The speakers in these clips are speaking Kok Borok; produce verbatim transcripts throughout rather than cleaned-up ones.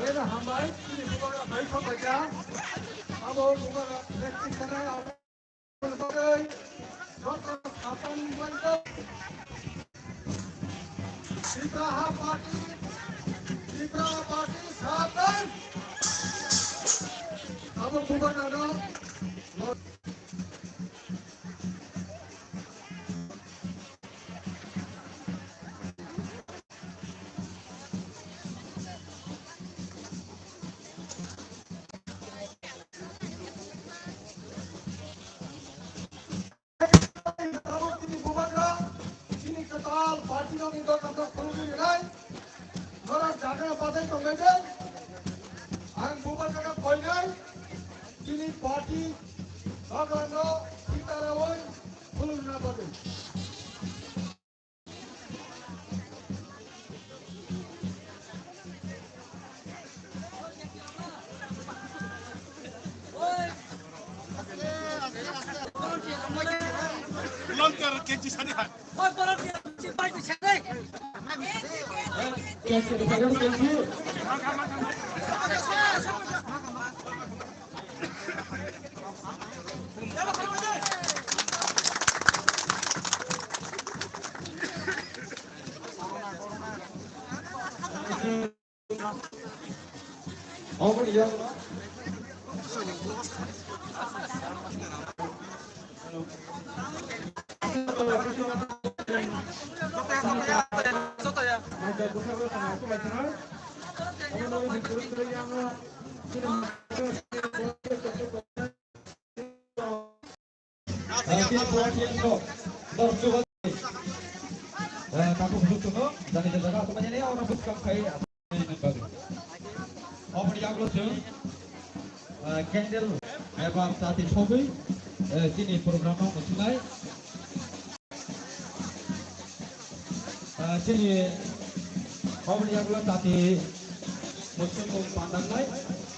Bera hambai, chini bubagra bai kok baja. Abo bubagra practice khanai, abo bagwi, joto sapan bagwi. Tipra ha party, Tipra party sapan. Abo bubagra no. Chini bubagra, chini kwtal party rokni dokan rok khulugwi rwnai, norok jaga bathai tongnai de. Ang bubagra no koinai, chini party dokan no thik talawi khulugna bagwi. Kaku bujuk no jani jaga aku manyani orang buskang kai. Oboni yagulo chwng, ah, candle eba chati sogwi, eh, chini program no muchunai. Ah, chini oboni yagulo chati muchung pandangnai,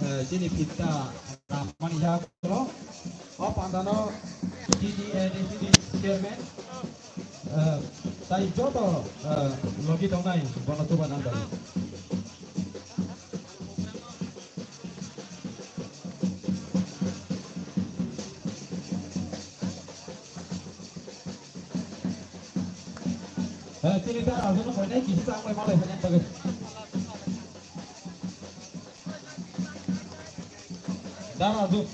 eh, chini pitta ramani yagulo. O pandano T T A D C chairman, eh, tai joto, eh, logi tongnai bono chuba nang bai. Eh, chini ta ajono koinai kisa chang bai malai phai nang bagwi. Dara du.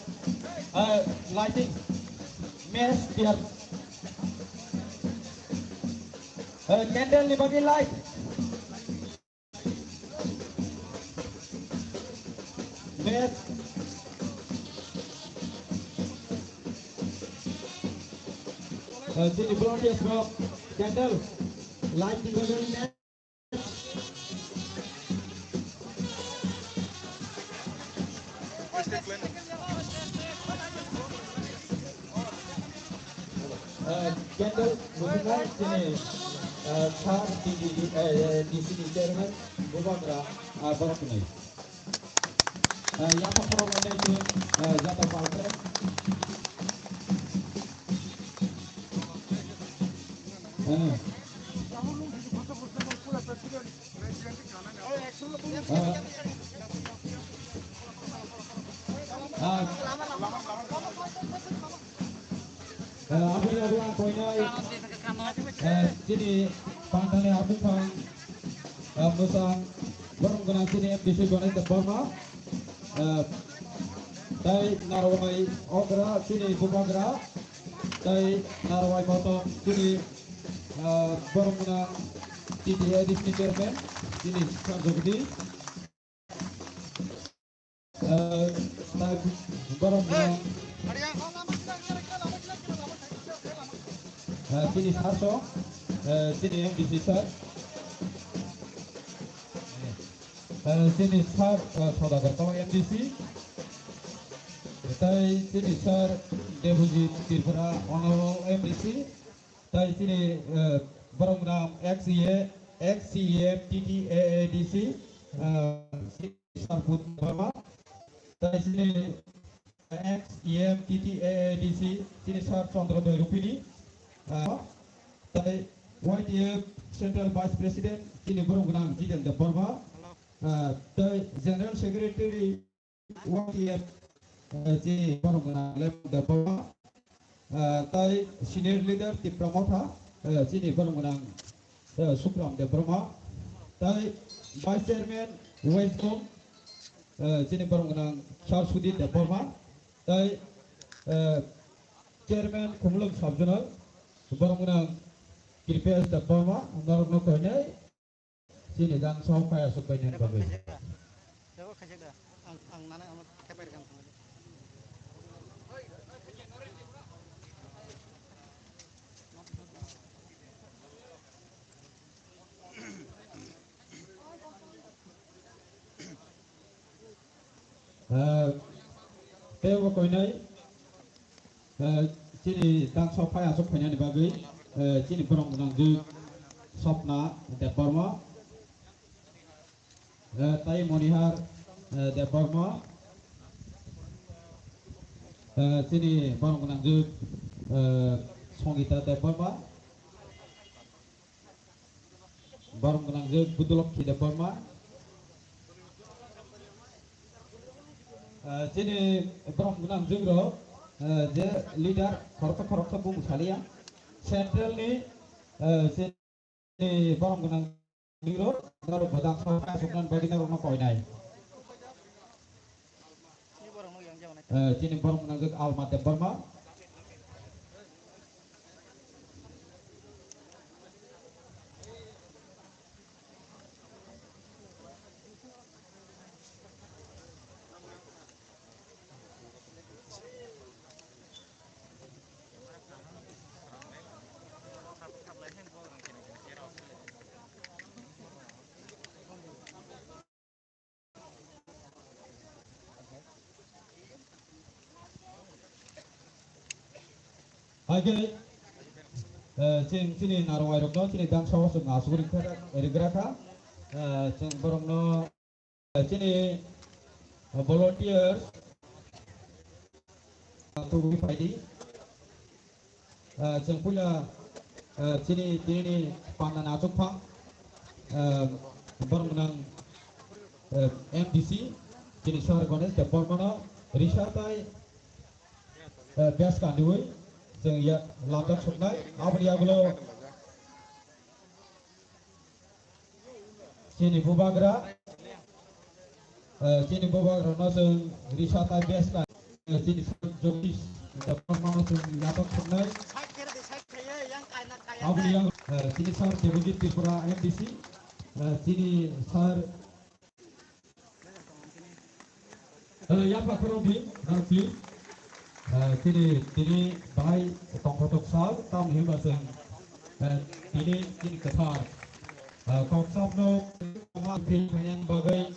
Eh, lighting. Mesh tiar. Eh, candle ni bagwi light. Mesh. Eh, chini volunteers rok candle. Light ni bagwi mesh. Eh, candle muchungnai chini, eh, sir D C ni, eh, eh, D C ni chairman Bubagra, ah, borok hwnwi. Eh, yaphang khoroknwi chwng, eh, jata palkhe. Eh. Ah. Ah. Ah, aboni ulo ang koinai, ah, chini pandani abuphang, ah, mwchang borok gwnang chini M D C Gonendra Debbarma, ah, tei Narwai okra chini bubagra, tei Narwai motom chini, ah, borok gwnang T T A D C chairman chini Sanjogni. Eh, tak, borok no, eh, chini sir so, eh, chini M D C sir. Eh, chini sir, eh, Sodagar Tala M D C. Tai chini sir Debojit Tripura Honorable M D C. Tai chini, eh, borok gwnang ex E A, ex C E M T T A A D C, eh, Sarput Debbarma. Tai chini ex E M T T A A D C, chini Sir Chandra Doi Rupini. Eh, tai Y T F Central Vice President, chini borok gwnang Jiten Debbarma. ah, tei General Secretary Y T F, ah, chini borok gwnang Lemon Debbarma, ah, tei Senior Leader Tipra Motha, ah, chini borok gwnang, ah, Sukram Debbarma, tei Vice Chairman West Zone, ah, chini borok gwnang Sar Sudip Debbarma, tei, ah, Chairman Khumulwng Sub-Zonal, borok gwnang Kripesh Debbarma, norokno koinai. Chini jang sok phai aswk bai nini bagwi. Ah, tei bo koinai, ah, chini jang sok phai aswk phainani bagwi, ah, chini borok gwnang jwk Swapna Debbarma, ah, tei Monihar, ah, Debbarma, ah, chini borok gwnang jwk, ah, Songita Debbarma, borok gwnang jwk Budulokhi Debbarma. Ah, chini borok gwnang jwk rok, ah, je leader khoroksa khoroksa bung saliya. Central ni, ah, chini borok gwnang jwk rok, norok bodang sa suknan bagwi norokno koinai. Eh, chini borok gwnang jwk Alma Debbarma. Hai khe, eh, chini, chini narwai rokno chini dang sawa chwng asugwi ringkha, ringra kha. Eh, chwng borokno, eh, chini, eh, volunteers tubui phaidi. Ah, chwng puila, ah, chini, tinini panda nachuphang, ah, borok gwnang, ah, M D C, chini Sir Ganesh Debbarmano risa tai, ah, bes kandiwi chwng ya lamjak suknai. Aboni yagulo chini bubagra, eh, chini bubagrano chwng risa tai bes na, eh, chini Sir Jagdish Debbarmano chwng yatok swngnai. Aboni yang, eh, chini Sir Debojit Tripura M D C, eh, chini Sir, eh, yapha khoroknwi, eh, please. Eh, chini, tini bahai tongkhotok sal, tamni hwnba chwng, eh, tini, tini kwthar, eh, kok sapno, kok sapno, bagwi,